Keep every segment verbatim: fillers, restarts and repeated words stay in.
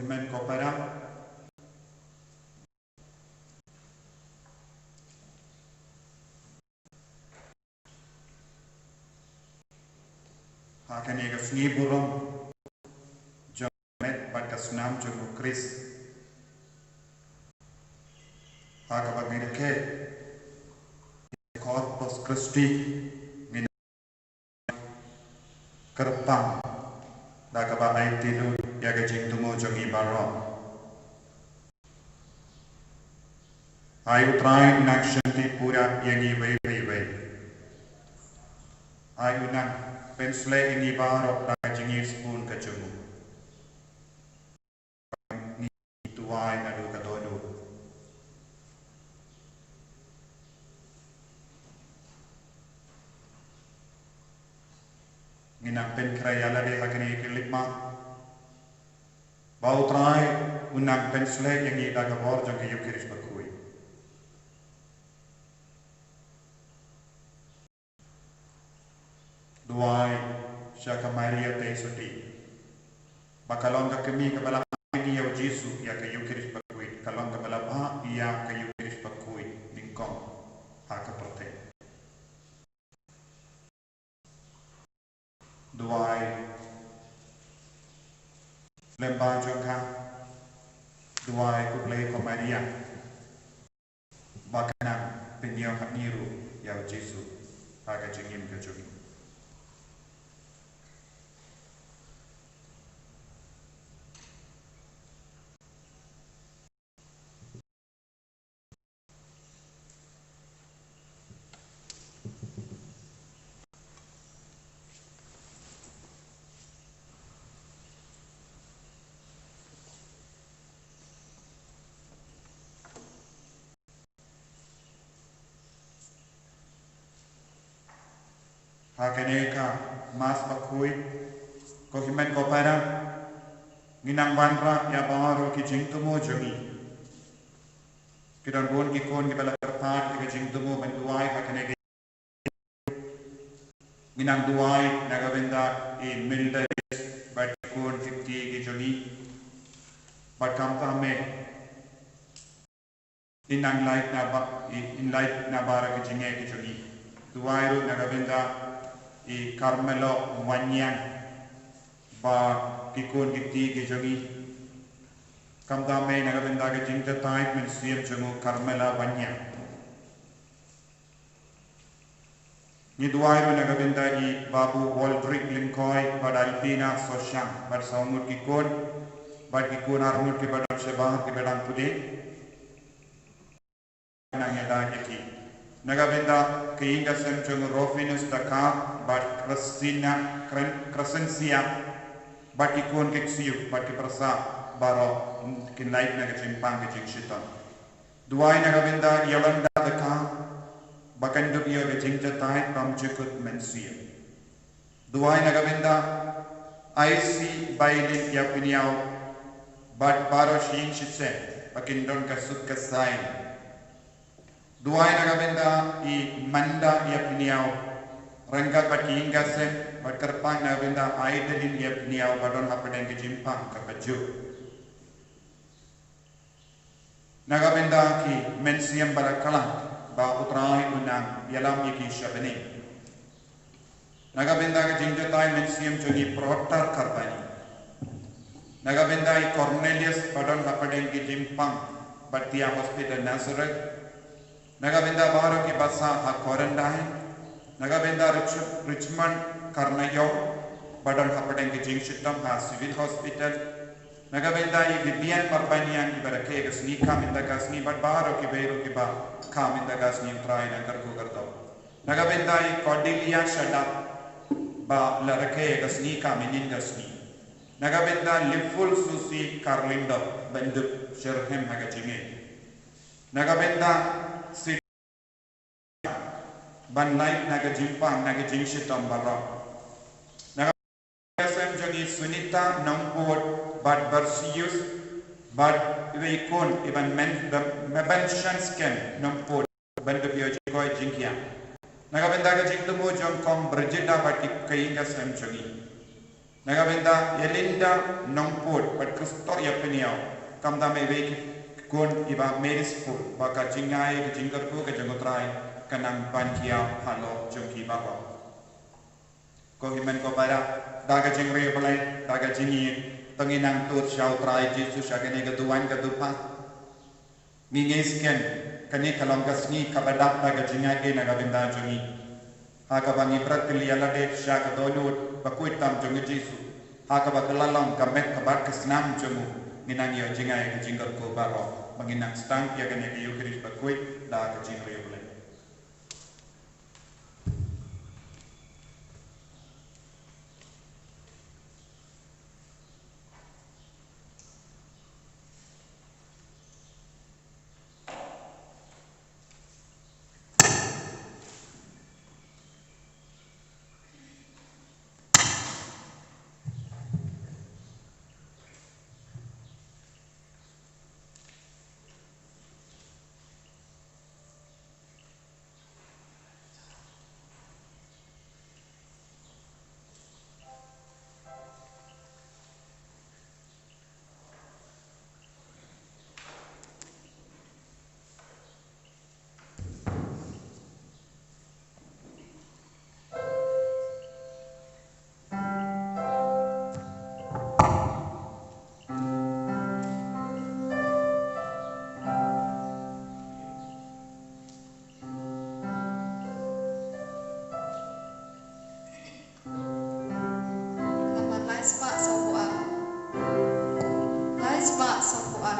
Hynmen ko para. Ha kane ka sngi burom jong ka met bad ka snam jong u Khrist, ha kaba ngi rakhe ïa ka Corpus Christi, ngi kyrpang da kaba aiti lut ïa ka jingthmu jong ngi baroh. Ai U Trai un nang shimti pura ïa ngi iwei pa iwei. Ai un nang pynshlei ïa ngi baroh da ka jingïasyrdoh ka jong u. Ngi duwai naduh ka dohnud. Ngi nang pynkhreh ïa lade ha kane ka lykma ba U Trai un nang pynshlei ïa ngi da ka bor jong ka Ïukharist bakhuid. Duwai sha ka Maria Theisotti ba ka long ka kmie kaba la ai ïa u Jisu ïa ka Ïukharist bakhuid, ka long kaba la bah ïa ka Ïukharist bakhuid nyngkong ha ka pyrthei. Duwai lyngba jong ka, duwai khublei ko Maria ba kan nang pynïoh ha ngi ruh ïa u Jisu ha ka jingim ka jong ngi. Ha kane ka Mass bakhuid, ko hynmen ko para, ngi nang wanrah ïa baroh ki jingthmu jong ngi. Ki don bun ki khun kiba la kyrpad ïa ka jingthmu ban duwai ha kane ka. Ngi nang duwai na ka bynta i Mildred bad ki khun ki kti ki jong ngi. Bad khamtam eh, in nang lait na ba, i, in lait na baroh ki jingeh ki jong ngi. Duwai ruh na ka bynta i Carmelo Wanniang bad ki khun ki kti ki jong ngi. Khamtam eh na ka bynta ka jingjatai mynsiem jong u Carmela Wanniang. Ngi duwai ruh na ka bynta i Babu Waldrick Lyngkhoi bad Alpina Soshang bad saw ngut ki khun bad ki khun ar ngut kiba don shabar kiba dang pule. Nang ïada ïa ki. Na ka bynta ka ïing ka sem jong u Rufinus Dkhar bad Crescina, Cren-, Crescencia bad ki khun ki ksiew bad ki pyrsa baroh kin lait na ka jingpang ka jingshitom. Duwai na ka bynta Yolanda Dkhar ba kan dup ïoh ka jingjatai bymjukut mynsiem. Duwai na ka bynta Aisi Bailin Ïapynïaw bad baroh shi ïing shi sem ba kin don ka suk ka saiñ. Duwai na ka bynta i Manda Ïapynïaw ryngkat bad ki ïing ka sem bad kyrpang na ka bynta Aidelin Ïapynïaw ba don hapdeng ka jingpang kaba juk. Na ka bynta ki mynsiem ba la kylla ba U Trai un nang ïalam ïa ki sha bneng. Na ka bynta ka jingjatai mynsiem jong i Protar Karbani. Na ka bynta i Cornelius ba don hapdeng ki jingpang ba tia Hospital Nazareth. Na ka bynta baroh kiba sah ha quarantine. Na ka bynta Rich-, Richmond Karnaior ba don hapdeng ki jingshitom ha Civil Hospital. Na ka bynta i Vivian Marbaniang iba rakhe ka sngi kam ynda ka sngi bad baroh kiba ïaroh kiba kam ynda ka sngi, U Trai nang kyrkhu kyrdoh. Na ka bynta i Cordelia Shadap ba la rakhe ka sngi kam ynnin ka sngi. Na ka bynta Liful Susi Karlindop ban dup shitrhem ha ka jingim. Na ka bynta si ban lait na ka jingpang na ka jingshitom baroh. Na ka bynta ka sem jong i Sunita Nongput bad Bersius bad iwei i khun iban men, ban, ban shan skhem Nongput ban dup ïoh jingkoit jingkhiah. Na ka bynta ka jingthmu jong Kong Brigida bad ki, ka ïing ka sem jong i. Na ka bynta ïa Linda Nongput bad Christopher Ïapynïaw, kam dam iwei ki khun iba Mary School, ba ka jingai ka jingkyrkhu ka jong U Trai ka nang ban khia halor jong ki baroh. Ko hynmen ko para, da ka jingriewblei, da ka jingïeit, to ngin nang tur sha U Trai Jisu sha kane ka duwan ka dupha. Ngi ngeit skhem, kane ka long ka sngi kaba dap da ka jingai na ka bynta jong ngi. Ha kaba ngi pyrkhat ïa lade sha ka dohnud bakhuid tam jong u Jisu. Ha kaba ka la long ka met ka bad ka snam jong u, ngin nang ïoh jingai ka jingkyrkhu baroh, ba ngin nang sdang ïa kane ka Ïukharist bakhuid da ka jingriewblei. Namar lai spah sawphew ar. Lai spah sawphew ar.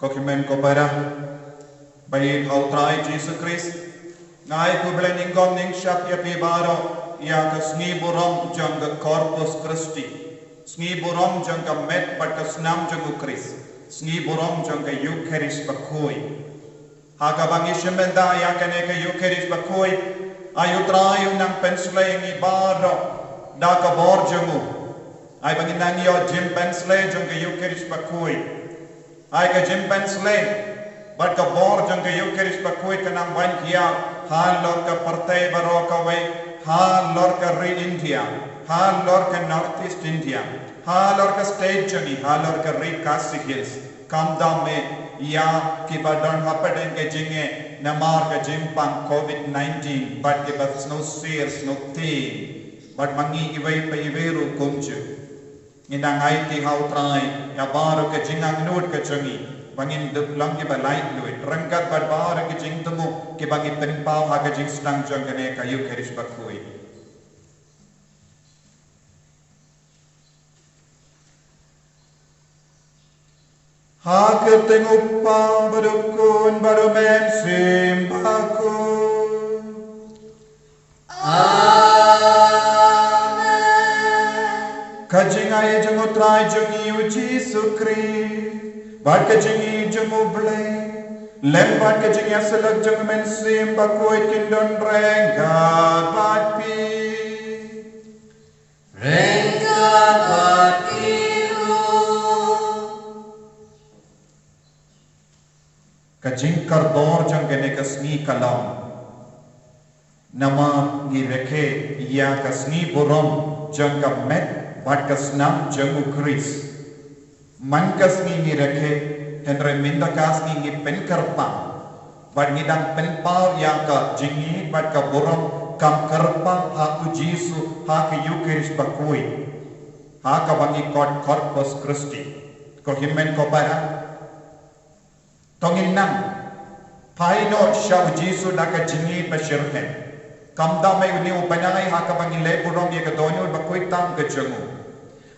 Ko hynmen ko para, ba ïeit ha U Trai Jisu Khrist, nga ai khublei nyngkong nyngshap ïa phi baroh ïa ka sngi burom jong ka Corpus Christi, sngi burom jong ka met bad ka snam jong U Khrist, sngi burom jong ka Ïukharist bakhuid. Ha kaba ngi shim bynta ïa kane ka Ïukharist bakhuid, ai U Trai un nang pynslei ïa ngi baroh da ka bor jong u. Ai ba ngin nang ïoh jingpynslei jong ka Ïukharist bakhuid. Ai ka jingpynslei bad ka bor jong ka Ïukharist bakhuid ka nang wan khia halor ka pyrthei baroh kawei, halor ka ri India, halor ka North East India, halor ka state jong ngi, halor ka ri Khasi Hills. Kam dam ïa kiba don hapdeng ka jingeh namar ka jingpang covid nineteen bad kiba sngewsih sngewthied bad ma ngi iwei pa iwei ruh kumjuh. Ngin nang aiti ha U Trai ïa baroh ka jingangnud ka jong ngi ba ngin dup long kiba laitluid ryngkat bad baroh ka jingthmu kiba ngi pynpaw ha ka jingsdang jong kane ka Ïukharist bakhuid. Ha ka kyrteng U Kpa bad U Khun bad U Mynsiem Bakhuid. Amen. Ka jingaiei jong U Trai jong ngi U Jisu Khrist bad ka jingïeit jong U Blei lem bad ka jingïasyllok jong U Mynsiem Bakhuid kin don ryngkat bad phi. Ryngkat bad phi ruh. Ka jingkordor jong kane ka sngi ka long namar ngi rakhe ïa ka sngi burom jong ka met bad ka snam jong U Khrist. Man ka sngi ngi rakhe, hynrei mynta ka sngi ngi pynkyrpang bad ngi dang pynpaw ïa ka jingïeit bad ka burom kam kyrpang ha U Jisu ha ka Eukharist bakhuid, ha kaba ngi khot Corpus Christi. Ko hynmen ko para, to ngin nang phai noh sha U Jisu da ka jingïeit ba shitrhem. Kumta ma une u bnai ha kaba ngi leh burom ïa ka dohnud bakhuid tam ka jong u.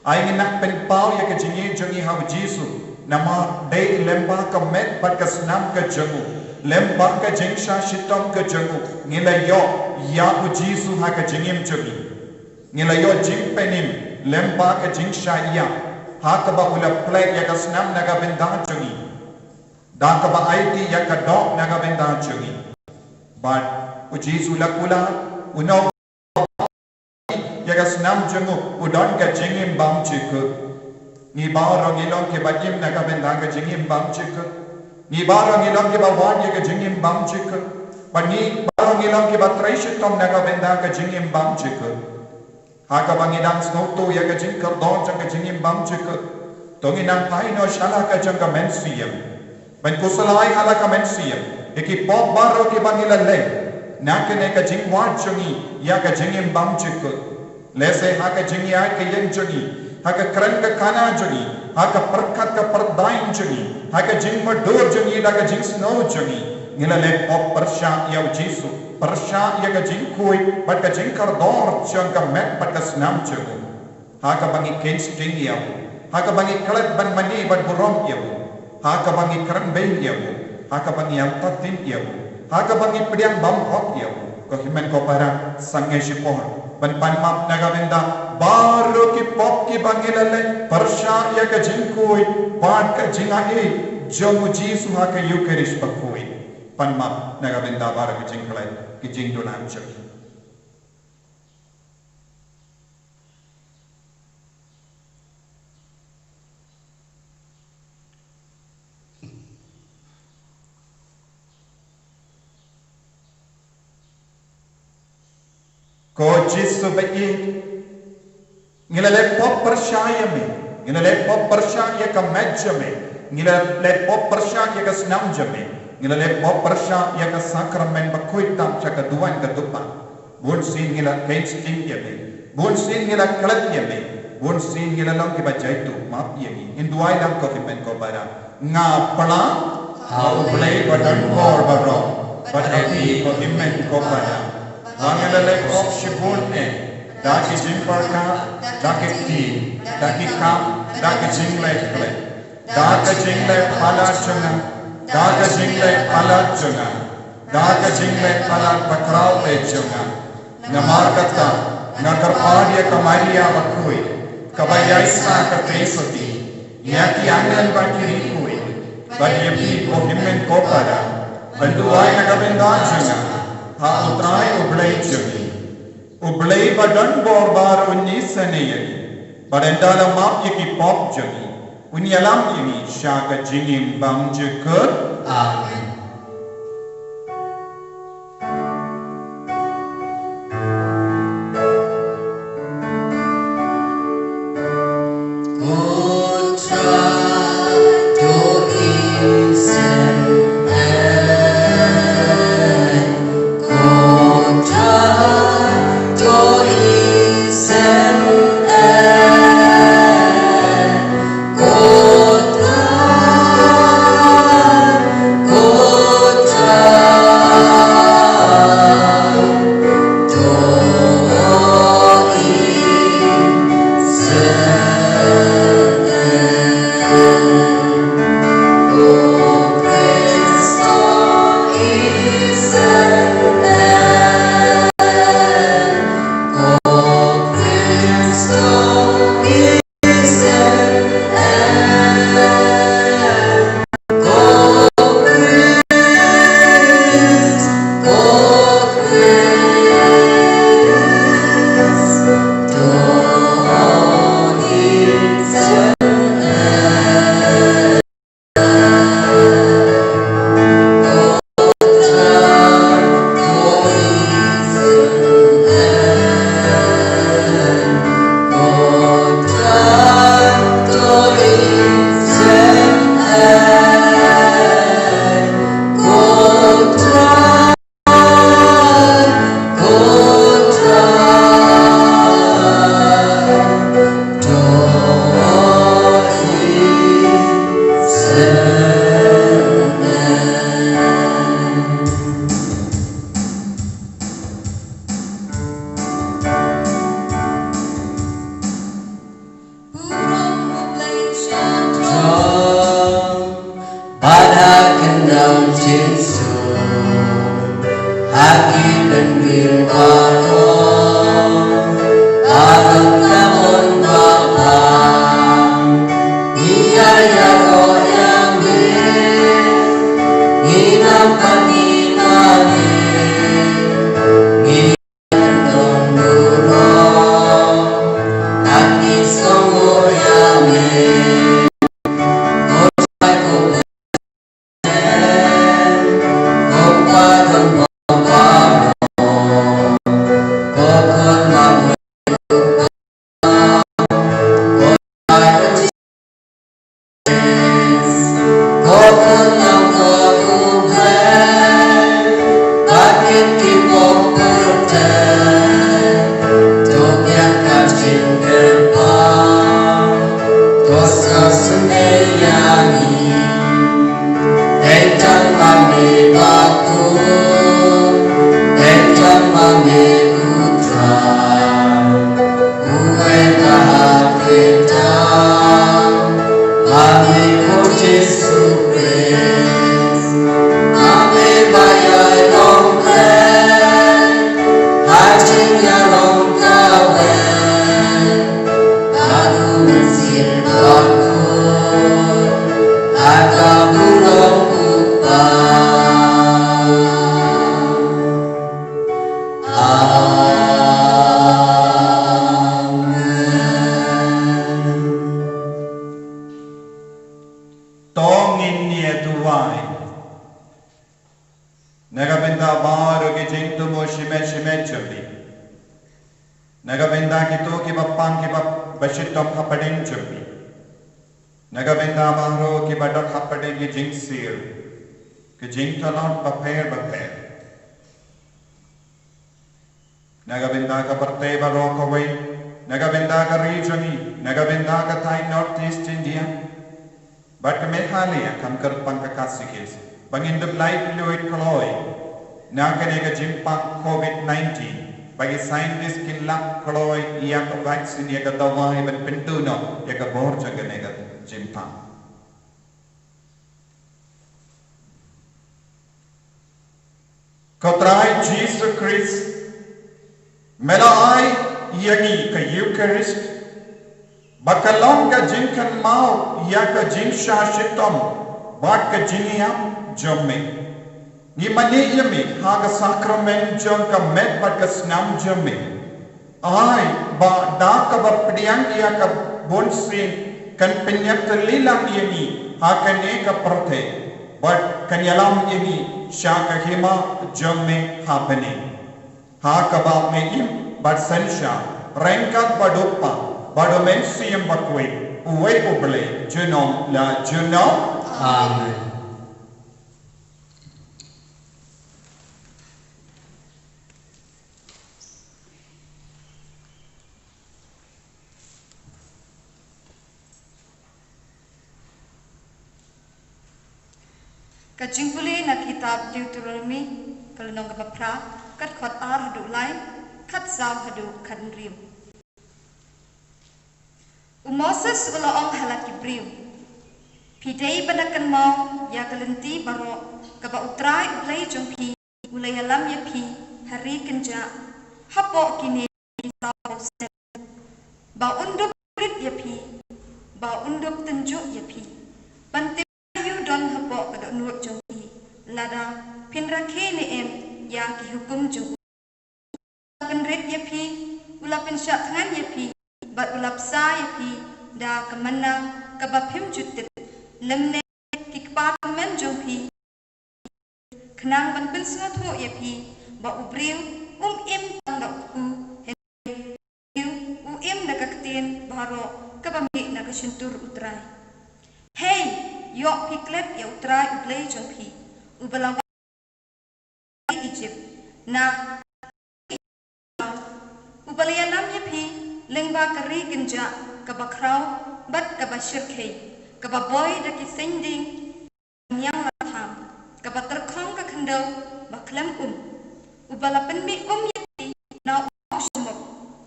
Ai ngin nang pynpaw ïa ka jingïeit jong ngi ha U Jisu namar dei lem bad ka met bad ka snam ka jong u, lem bad ka jingshah shitom ka jong u, ngi la ïoh ïa U Jisu ha ka jingim jong ngi. Ngi la ïoh jingpynim lem bad ka jingshah ïap ha kaba u la plie ïa ka snam na ka bynta jong ngi, da kaba aiti ïa ka doh na ka bynta jong ngi. Bad U Jisu u la kular, u nongmih ïa ka snam jong u u don ka jingim bymjukut. Ngi baroh ngi long kiba im na ka bynta ka jingim bymjukut. Ngi baroh ngi long kiba wad ïa ka jingim bymjukut. Bad ngi baroh ngi long kiba trei shitom na ka bynta ka jingim bymjukut. Ha kaba ngi dang sngewthuh ïa ka jingkordor jong ka jingim bymjukut, to ngin nang phai noh sha la ka jong ka mynsiem. Ban khuslai ha la ka mynsiem ïa ki pop baroh kiba ngi la leh na kane ka jingwad jong ngi ïa ka jingim bymjukut. Lehse ha ka jingïaid ka ïeng jong ngi, ha ka kren ka kana jong ngi, ha ka pyrkhat ka pyrdain jong ngi, ha ka jingmudui jong ngi da ka jingsngew jong ngi, ngi la leh pop pyrshah ïa U Jisu, pyrshah ïa ka jingkhuid bad ka jingkordor jong ka met bad ka snam jong u. Ha kaba ngi kheiñ sting ïa u, ha kaba ngi klet ban mane bad burom ïa u, ha kaba ngi kren beiñ ïa u, ha kaba ngi ïam patin ïa u, ha kaba ngi pdiang bymhok ïa u. Ko hynmen ko para, sangeh shipor ban pan map na ka bynta baroh ki pop kiba ngi la leh pyrshah ïa ka jingkhuid bad ka jingaiei jong U Jisu ha ka Eukharist bakhuid. Pan map na ka bynta baroh ki jingkhlaiñ ki jingdulan jong ngi. Ko Jisu ba ïeit, ngi la leh pop pyrshah ïa me, ngi la leh pop pyrshah ïa ka met jong me, ngi la leh pop pyrshah ïa ka snam jong me, ngi la leh pop pyrshah ïa ka sakramen bakhuid tam sha ka duwan ka dupa. Bun sien ngi la kheiñ sting ïa me, bun sien ngi la klet ïa me, bun sien ngi la long kiba jaituh, map ïa ngi. Ngin duwai lang ko hynmen ko para. Nga pla ha U Blei ba don bor baroh bad ha phi ko hynmen ko para, ba nga la leh pop shibun eh, da ki jingpyrkhat, da ki ktien, da ki kam, da ki jingleh khleh, da ka jingleh palat jong nga, da ka jingleh palat jong nga, da ka jingleh palat bakhraw eh jong nga. Namar kata nga kyrpad ïa ka Maria bakhuid kaba ïaisah katei sati, ïa ki angel bad ki riewkhuid, bad ïa phi ko hynmen ko para, ban duwai na ka bynta jong nga ha U Trai U Blei jong ngi. U Blei ba don bor baroh un isynei ïa ngi, bad ynda la map ïa ki pop jong ngi, un ïalam ïa ngi sha ka jingim bymjukut. Amen. kito kiba pang kiba, ba shitom hapdeng jong phi. Na ka bynta baroh kiba don hapdeng ki jingsier, ki jingtlot bapher bapher. Na ka bynta ka pyrthei baroh kawei, na ka bynta ka ri jong ngi, na ka bynta ka thaiñ North East India. Bad ka Meghalaya kam kyrpang ka Khasi Hills, ba ngin dup lait luid kloi na kane ka jingpang covid nineteen, ba ki scientist kin lap kloi ïa ka vaccine, ïa ka dawai ban pynduh noh ïa ka bor jong kane ka jingpang. Ko Trai Jisu Khrist, me la ai ïa ngi ka Eucharist, ba ka long ka jingkynmaw ïa ka jingshah shitom bad ka jingïap jong me. Ngi mane ïa me ha ka sakramen jong ka met bad ka snam jong me. Ai ba da kaba pdiang ïa ka bunsien kan pynïatylli lang ïa ngi ha kane ka pyrthei, bad kan ïalam ïa ngi sha ka hima jong me ha bneng. Ha kaba me im bad synshar ryngkat bad U Kpa bad U Mynsiem Bakhuid, uwei U Blei, junom la junom. Amen. Ka jingpule na kitab Deuteronomi, ka lynnong kaba phra, ka dkhot ar haduh lai, khatsaw haduh khathynriew. U Moses u la ong ha la ki briew, phi dei ban da kynmaw ïa ka lynti baroh kaba U Trai U Blei jong phi u la ïalam ïa phi ha ri kynjah hapoh kine ki saw snem, ba un dup rit ïa phi, ba un dup tynjuh ïa phi, ban tip aïu don hapoh ka dohnud jong phi, lada phin rakhe ne em ïa ki hukum jong u. U la pynrit ïa phi, u la pynshah thngan ïa phi, bad u la bsa ïa phi da ka manna kaba phim ju tip, lymne ki kpa tymmen jong phi, khnang ban pynsngewthuh ïa phi ba u briew um im tang da u kpu, hynrei u briew u im da ka ktien baroh kaba mih na ka shyntur U Trai. Hei, ïoh phi klet ïa U Trai U Blei jong phi, uba la Ijipt, na uba la ïalam ïa phi lyngba ka ri kynjah kaba khraw bad kaba shyrkhei, kaba boi da ki saiñ dieng, niang la tham, kaba tyrkhong ka khyndew ba khlem um, uba la pynmih um ïa phi na u mawshmok,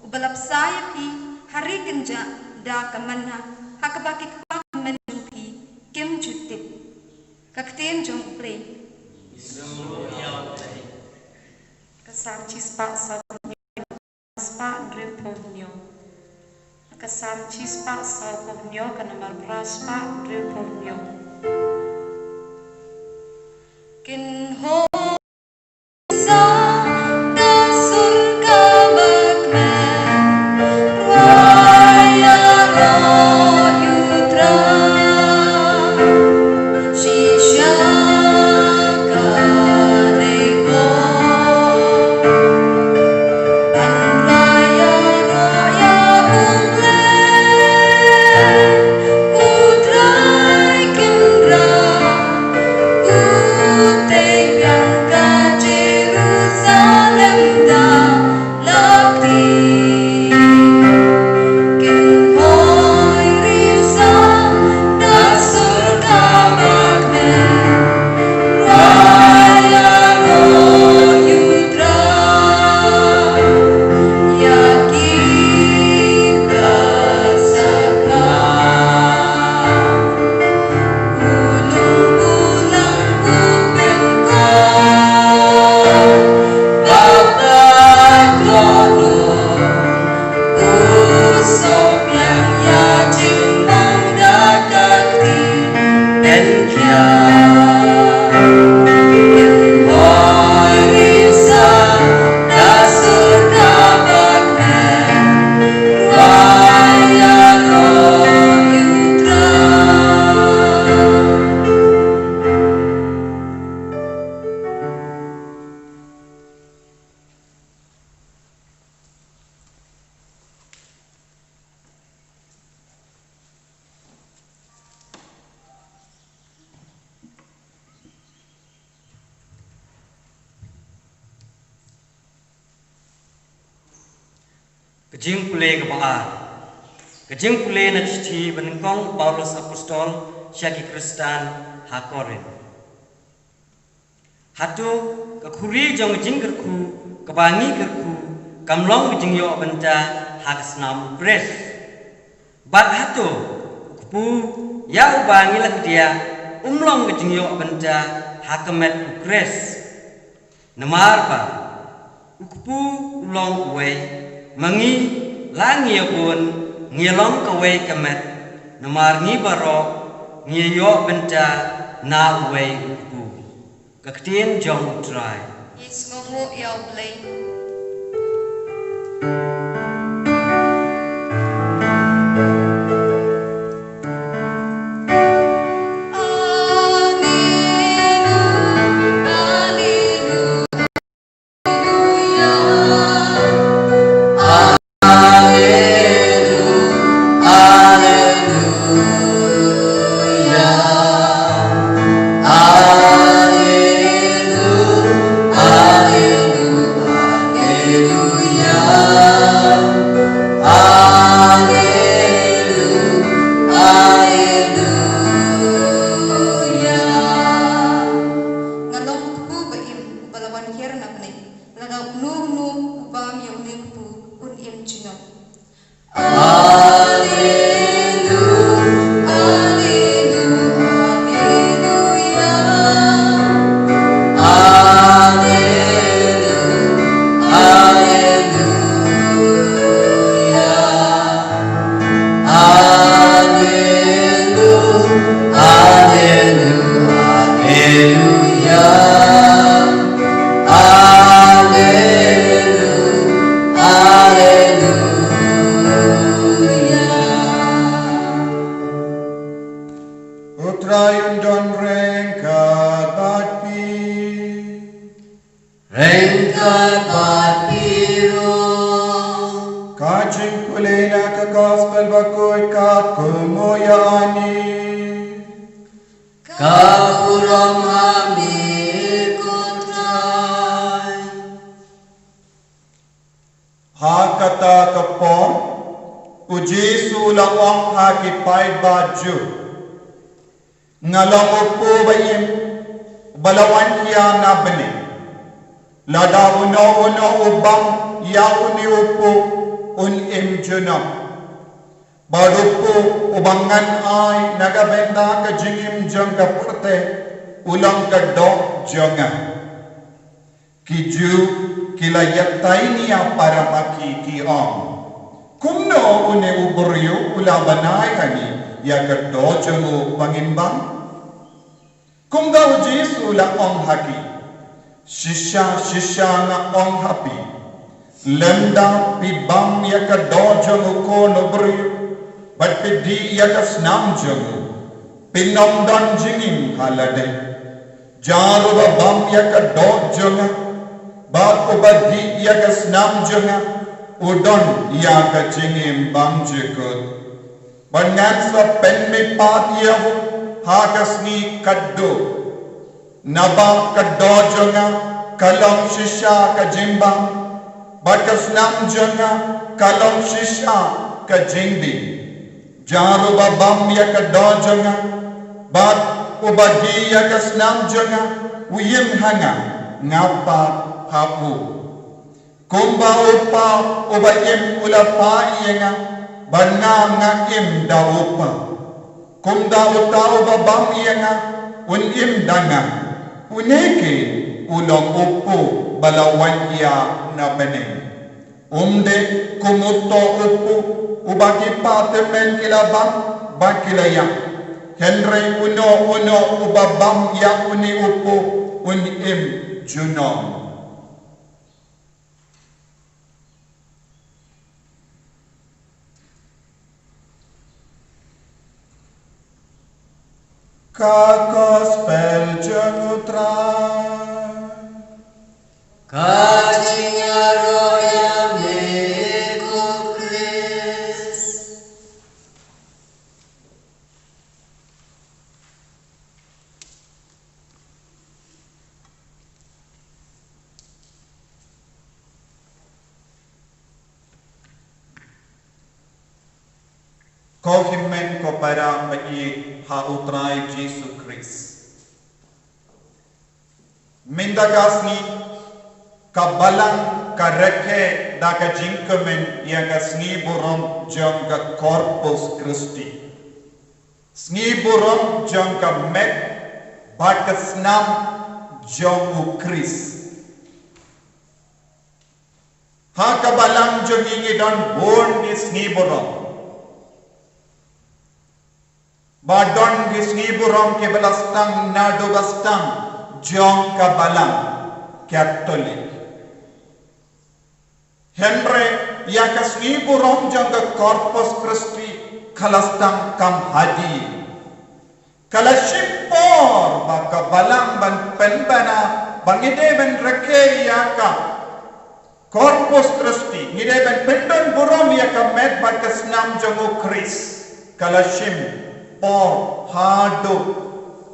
uba la bsa ïa phi ha ri kynjah da ka manna, ha kaba ki kpa tymmen jong phi kim ju tip. Ka ktien jong U Blei. Ka Salm shispah saw spah hynriewphew hynñiew. Ka Salm shispah saw hynñiew, ka nambar phra spah hynriewphew hynñiew. Kin hong Ka jingpule kaba ar. Ka jingpule na ka shithi ba nyngkong u Paulus Apostol sha ki Khristan ha Korinth. Hato ka khuri jong ka jingkyrkhu kaba ngi kyrkhu kam long ka jingïoh bynta ha ka snam u Khrist? Bad hato u kpu ïa uba ngi la kdiah um long ka jingïoh bynta ha ka met u Khrist? Namar ba u kpu u long uwei, ma ngi la ngi ïa bun ngi long kawei ka met, namar ngi baroh ngi ïoh bynta na uwei u kpu. Ka ktien jong u Trai. Ngi sngewbha ïa u Blei. Nga long u kpu ba im, uba la wan hiar na bneng. Lada uno uno u bam ïa une u kpu, un im junom. U Trai un don ryngkat bad phi. Ryngkat bad phi ruh. Ka jingpule na ka Gospel bakhuid katkum u Ïoannis. Ka burom ha me ko Trai. Ha kata ka por, u Jisu u la ong ha ki paidbah Jiw, Nga long u kpu ba im, ba la wan hiar na bneng. Lada uno uno u bam ïa une u kpu, un im junom. Bad u kpu uba ngan ai na ka bynta ka jingim jong ka pyrthei, u long ka doh jong nga. Ki Jiw ki la ïatai nia para ma ki, ki ong, kumno une u briew u la bnai ha ngi ïa ka doh jong u ba ngin bam? Kumta u Jisu u la ong ha ki, shisha shisha nga ong ha phi, lymda phi bam ïa ka doh jong u Khun u briew bad phi dih ïa ka snam jong u, phin ym don jingim ha lade. Jar uba bam ïa ka doh jong nga bad uba dih ïa ka snam jong nga, u don ïa ka jingim bymjukut. Bad ngan sa pynmihpat ïa u ha ka sngi khatduh. Naba ka doh jong nga ka long shisha ka jingbam, bad ka snam jong nga ka long shisha ka jingdih. Jar uba bam ïa ka doh jong nga bad uba dih ïa ka snam jong nga, u im ha nga, nga pat ha u. Kumba u Kpa uba im u la pha ïa nga, bad nga nga im da u Kpa, kumta uta uba bam ïa nga un im da nga. Une keiñ u long u kpu ba la wan hiar na bneng. Um dei kum uto u kpu uba ki pahtymmen ki la bam bad ki la ïap. Hynrei uno uno uba bam ïa une u kpu un im junom. Ka Gospel jong u Trai. Ka jingïaroh ïa me ko Khrist. Ko hynmen ko para ba ïeit ha U Trai Jisu Khrist. Mynta ka sngi ka balang ka rakhe da ka jingkmen ïa ka sngi burom jong ka Corpus Christi. Sngi burom jong ka met bad ka snam jong U Khrist. Ha ka balang jong ngi ngi don bun ki sngi burom. Ba don ki sngi burom kiba la sdang naduh ba sdang jong ka balang Katholik. Hynrei ïa ka sngi burom jong ka Corpus Christi ka la sdang kam hadien. Ka la shim por ba ka balang ban pynbna ba ngi dei ban rakhe ïa ka Corpus Christi, ngi dei ban pyndon burom ïa ka met bad ka snam jong U Khrist. Ka la shim por haduh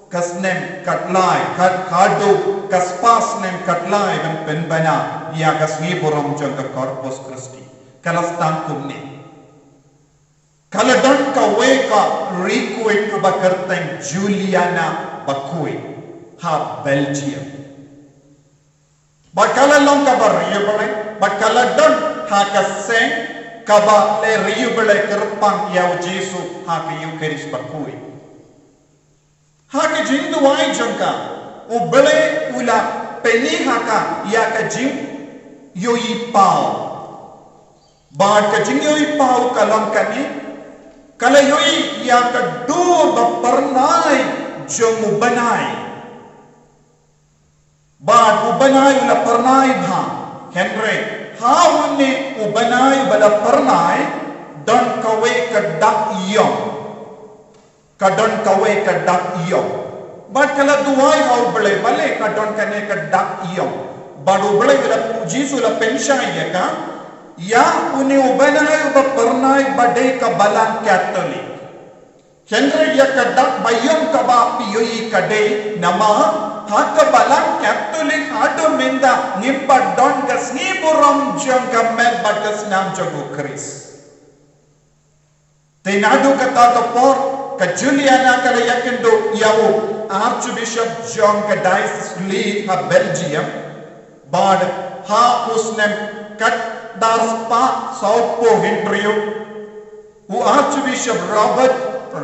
ka snem ka tlai, ka, haduh ka spah snem ka tlai ban pynbna ïa ka sngi burom jong ka Corpus Christi. Ka la sdang kumne. Ka la don kawei ka ri khuid kaba kyrteng Juliana bakhuid ha Belgium. Bad ka la long kaba riewblei, bad ka la don ha ka seng kaba leh riewblei kyrpang ïa U Jisu ha ka Ïukharist bakhuid. Ha ka jingduwai jong ka, U Blei u la pyni ha ka ïa ka jingïohi paw. Bad ka jingïohi paw ka long kane, ka la ïohi ïa ka dur ba pyrnai jong u bnai. Bad u bnai u la pyrnai bha, hynrei ha une u bnai ba la pyrnai, don kawei ka dak ïong. Ka don kawei ka dak ïong. Bad ka la duwai ha U Blei, balei ka don kane ka dak ïong. Bad U Blei u la, U Jisu u la pynshai ïa ka, ïa une u bnai uba pyrnai ba dei ka balang Katholik. Hynrei ïa ka dak ba ïong kaba phi ïohi ka dei namar ha ka balang Katholik haduh mynta ngim pat don ka sngi burom jong ka met bad ka snam jong U Khrist. Te naduh kata ka por ka Juliana ka la ïakynduh ïa u Archbishop jong ka Diocese Leiden ha Belgium. Bad ha u snem khatar spah sawphew hynriew, u Archbishop Robert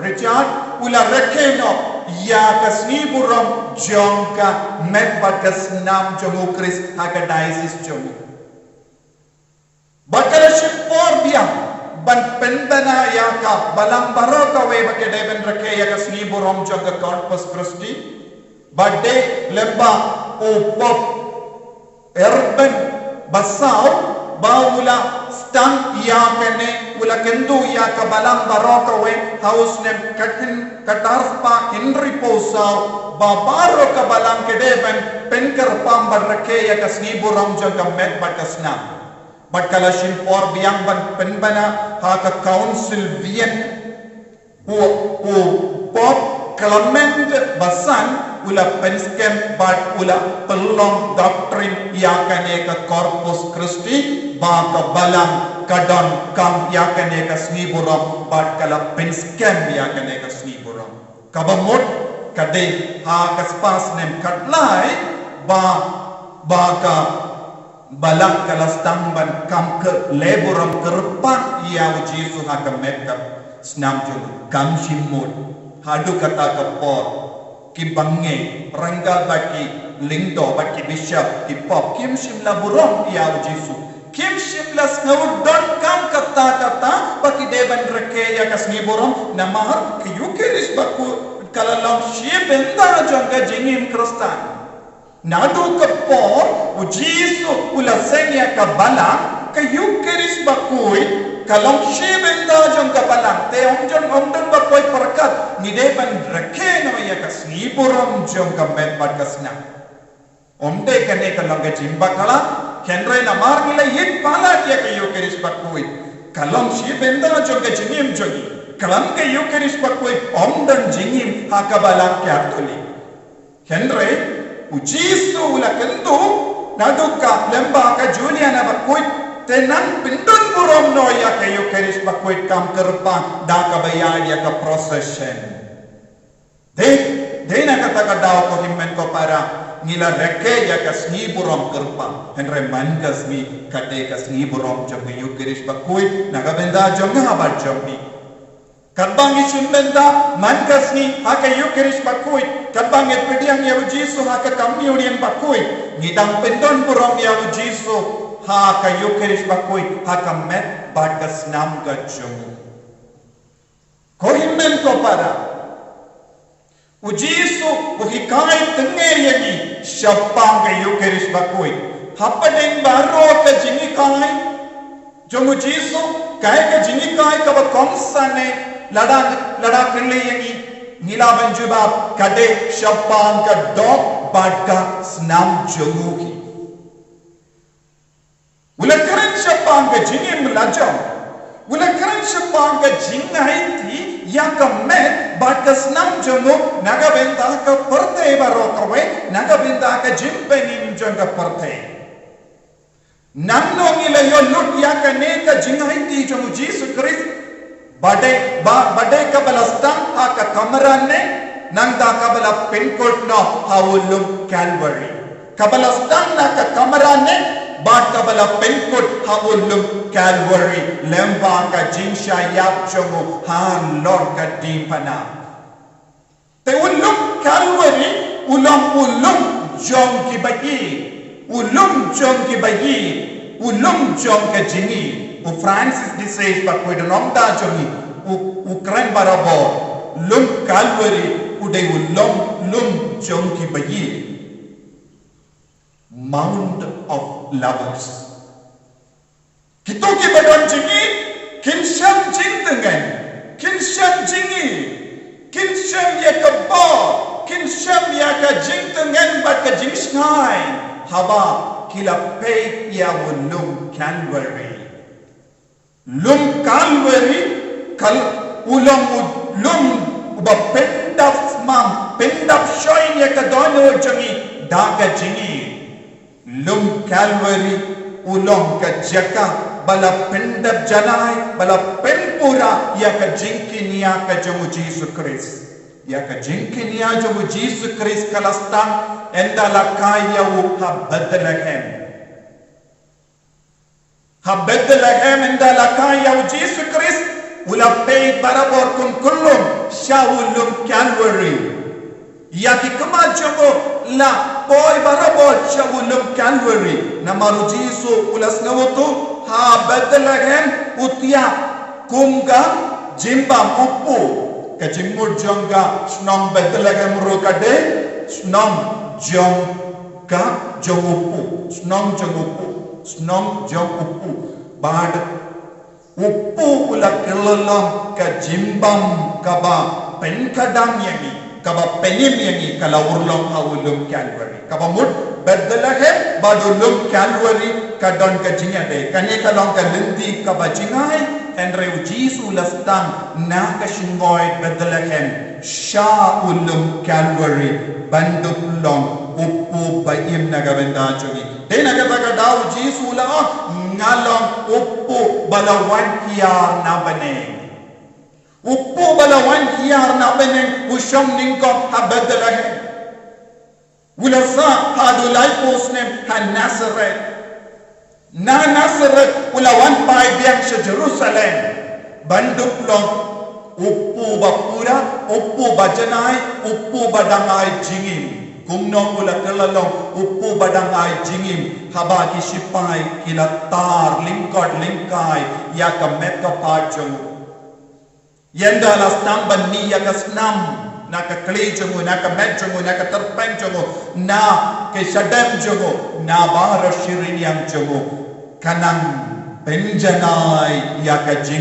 Richard u la rakhe noh ïa ka sngi burom jong ka met bad ka snam jong U Khrist ha ka diocese jong u. Bad ka la shim por biang ban pynbna ïa ka balang baroh kawei ba ki dei ban rakhe ïa ka sngi burom jong ka Corpus Christi. Bad dei lyngba u Pope Urban basaw ba u la sdang ïa kane, u la kynduh ïa ka balang baroh kawei ha u snem khatar spah hynriewphew saw, ba baroh ka balang ki dei ban pynkyrpang ban rakhe ïa ka sngi burom jong ka met bad ka snam. Bad ka la shim por biang ban pynbna ha ka Council Vienne. U, u Pope Clement ba san u la pynskhem bad u la pynlong doctrine ïa kane ka Corpus Christi, ba ka balang ka donkam ïa kane ka sngi burom bad ka la pynskhem ïa kane ka sngi burom. Kaba mut ka dei ha ka spah snem khatlai ba, ba ka balang ka la sdang ban kam khleh burom kyrpang ïa U Jisu ha ka met ka snam jong u. Kam shym mut. Haduh kata ka por ki bangeit, ryngkat bad ki lyngdoh bad ki bishop, ki pope, kim shym la burom ïa U Jisu. Kim shym la sngew donkam katta katta ba ki dei ban rakhe ïa ka sngi burom namar ka Ïukharist bakhuid ka la long shi bynta jong ka jingim Khristan. Naduh ka por U Jisu u la seng ïa ka balang, ka Ïukharist bakhuid ka long shi bynta jong ka balang. Te ym don, ym don ba poi pyrkhat, ngi dei ban rakhe noh ïa ka sngi burom jong ka met bad ka snam. Ym dei kane ka long ka jingbakla, hynrei namar ngi la ïit palat ïa ka Ïukharist bakhuid, ka long shi bynta jong ka jingim jong ngi. Khlem ka Ïukharist bakhuid ym don jingim ha ka balang Katholik. Hynrei U Jisu u la kynduh naduh ka lyngba ka Juliana bakhuid, Te nang pyndon burom noh ïa ka Ïukharist Bakhuid kam kyrpang da kaba ïaid ïa ka procession. Dei, dei na kata ka daw ko hynmen ko para, ngi la rakhe ïa ka sngi burom kyrpang. Hynrei man ka sngi ka dei ka sngi burom jong ka Ïukharist Bakhuid na ka bynta jong nga bad jong phi. Katba ngi shim bynta man ka sngi ha ka Ïukharist Bakhuid, katba ngi pdiang ïa u Jisu ha ka Communion Bakhuid, ngi dang pyndon burom ïa u Jisu ha ka Ïukharist Bakhuid, ha ka met bad ka snam ka jong u. Ko hynmen ko para, u Jisu u hikai tynga ïa ngi shaphang ka Ïukharist Bakhuid. Hapdeng baroh ka jinghikai jong u Jisu, kaei ka jinghikai kaba kongsan eh, lada, lada kylli ïa ngi, ngi lah ban jubab ka dei shaphang ka doh bad ka snam jong u hi. U la kren shaphang ka jingim la jong u. U la kren shaphang ka jingaiti ïa ka met bad ka snam jong u na ka bynta ka pyrthei baroh kawei, na ka bynta ka jingpynim jong ka pyrthei. Nangno ngi la ïoh lut ïa kane ka jingaiti jong u Jisu Khrist? Ba dei, ba, ba dei kaba la sdang ha ka kamra ne, nangta kaba la pynkut noh ha u lum Calvary. Kaba la sdang na ka kamra ne, bad kaba la pynkut ha u lum Calvary, lyngba ka jingshah ïap jong u halor ka diengphna. Te u lum Calvary u long u lum jong kiba ïeit, u lum jong kiba ïeit, u lum jong ka jingïeit. U Francis de Sales Bakhuid u nongda jong ngi, u, u kren barabor, lum Calvary u dei u long lum jong kiba ïeit. Mount of Lovers. Kito kiba don jingïeit kin shem jingtngen, kin shem jingïeit, kin shem ïa ka bor, kin shem ïa ka jingtngen bad ka jingshngaiñ haba ki la peit ïa u lum Calvary. Lum Calvary, kal, u long u lum uba pyndap smam, pyndap shoiñ ïa ka dohnud jong ngi da ka jingïeit. Lum Calvary u long ka jaka ba la pyndap janai, ba la pynpura ïa ka jingkñia ka jong u Jisu Khrist. Ïa ka jingkñia jong u Jisu Khrist ka la sdang ynda la kai ïa u ha Bethlehem. Ha Bethlehem ynda la kai ïa u Jisu Khrist, u la peit barabor kum kyllum sha u lum Calvary. Ïa ki khmat jong u la poi barabor sha u lum Calvary. Namar u Jisu u la sngewthuh ha Bethlehem u thiah kum ka jingbam u kpu. Ka jingmut jong ka shnong Bethlehem ruh ka dei shnong jong ka jong u kpu, shnong jong u kpu, shnong jong u kpu. Bad u kpu u la kylla long ka jingbam kaba pynkhadang ïa ngi, kaba pynim ïa ngi, ka la urlong ha u lum Calvary. Kaba mut Bethlehem bad u lum Calvary ka don ka jingïadei. Kane ka long ka lynti kaba jngai, hynrei u Jisu u la sdang na ka shyngoid Bethlehem sha u lum Calvary ban dup long u kpu ba im na ka bynta jong ngi. Dei na kata ka daw u Jisu u la ong, nga long u kpu ba la wan hiar na bneng. U kpu ba la wan hiar na bneng u shong nyngkong ha Bethlehem. U la sah haduh laiphew snem ha Nazareth. Na Nazareth u la wan phai biang sha Jerusalem ban dup long u kpu ba pura, u kpu ba janai, u kpu ba dang ai jingim. Kumno u la kylla long u kpu ba dang ai jingim haba ki shipai ki la tar lyngkot lyngkai ïa ka met ka phad jong u. Ynda la sdang ban mih ïa ka snam na ka kli jong u, na ka met jong u, na ka tyrpeng jong u, na ka shadem jong u, na baroh shi rynïeng jong u, ka nang pynjanai ïa ka jing